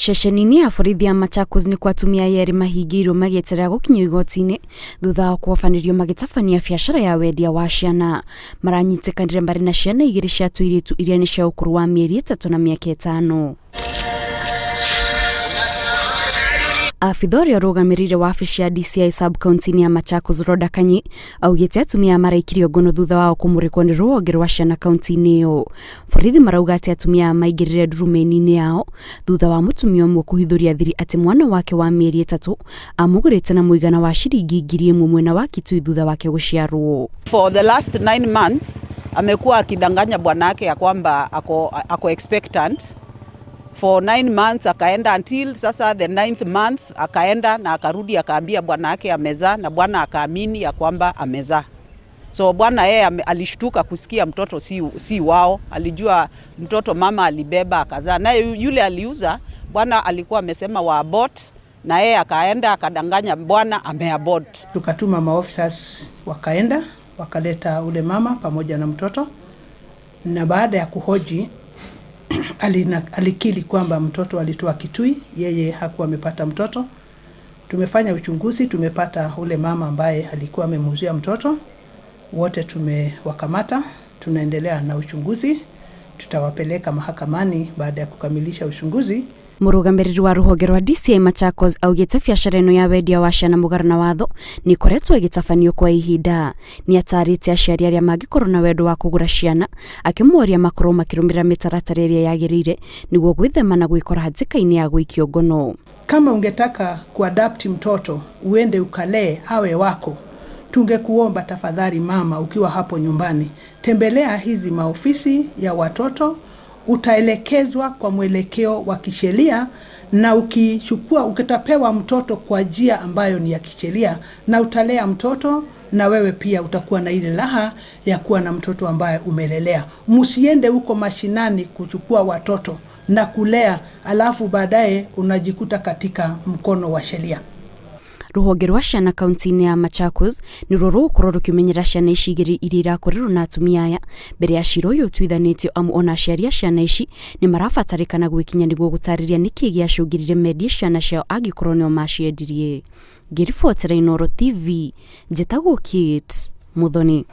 Ceceni-inĩ ya borithi ya Machakos nĩkuo atumia aya erĩ mahingĩirwo magĩeterera gũkinyio igoti-inĩ thutha wa kũhobanĩrio magĩtabania biacara ya wendia wa ciana. Maranyitĩkanire marĩ na ciana igĩrĩ cia tũirĩtu iria nĩ cia ũkũrũ wa mĩeri 3 na mĩaka 5. Abitha ũrĩa ũrũgamĩrĩire wabici ya DCI sub-county-inĩ ya Machakos Rhoda Kanyi augĩte atumia aya maraikirio ngono thutha wao kũmũrĩkwo nĩ rũhonge rwa ciana kaunti-inĩ ĩyo. Borithi marauga atĩ atumia aya maingĩrire ndurumeni-inĩ yao thutha wa mũtumia ũmwe kũhithũria thiri atĩ mwana wake wa mĩeri 3 amũgũrĩte na mũigana wa ciringi 1000 mwena wa Kitui thutha wake gũciarwo. For the last 9 months amekuwa akidanganya bwanake ya kwamba ako expectant. For 9 months akaenda until sasa the 9th month akaenda na akarudi akaambia bwanake amezaa, na bwana akaamini ya kwamba amezaa. So bwana yeye alishtuka kusikia mtoto si wao, alijua mtoto mama alibeba akazaa. Naye yule aliuza, bwana alikuwa amesema wa abort, na yeye akaenda akadanganya bwana ameabort. Tukatuma maofficers wakaenda wakaleta ule mama pamoja na mtoto, na baada ya kuhoji alikiri kwamba mtoto alitoa Kitui, yeye hakuwa amepata mtoto. Tumefanya uchunguzi, tumepata ule mama ambaye alikuwa amemuuzia mtoto. Wote tumewakamata, tunaendelea na uchunguzi, tutawapeleka mahakamani baada ya kukamilisha uchunguzi. Mũrũgamĩrĩri wa rũhonge rwa DCI Machakos augĩte biacara ĩno ya wendia wa ciana mũgarũ na watho nĩ ĩkoretwo ĩgĩtabanio kwa ihinda. Nĩ atarĩte aciari arĩa mangĩkorwo na wendo wa kũgũra ciana akĩmoria makorwo makĩrũmĩrĩra mĩtaratara ĩrĩa yagĩrĩire nĩguo gwĩthema na gwĩkora hatĩka-inĩ ya gũikio ngono. Kama ungetaka kuadopt mtoto uende ukalee awe wako, tungekuomba tafadhali mama, ukiwa hapo nyumbani, tembelea hizi maofisi ya watoto, utaelekezwa kwa mwelekeo wa kisheria, na ukitapewa mtoto kwa njia ambayo ni ya kisheria, na utalea mtoto, na wewe pia utakuwa na ile raha ya kuwa na mtoto ambaye umelelea. Msiende huko mashinani kuchukua watoto na kulea, alafu baadaye unajikuta katika mkono wa sheria. Rũhonge rwa ciana kaunti-inĩ ya Machakos nĩruo rũgũkorwo rũkĩmenyera ciana ici igĩrĩ iria irakorirwo na atumia aya mbere ya cira ũyũ ũtuithanĩtio, amu ona aciari a ciana ici nĩ marabatarĩkana gwĩkinya nĩguo gũtarĩria nĩkĩ gĩacũngĩrire mendie ciana ciao angĩkorwo nĩo maciendirie. Ngĩribotera Inooro TV, njĩtagwo Kate Muthoni.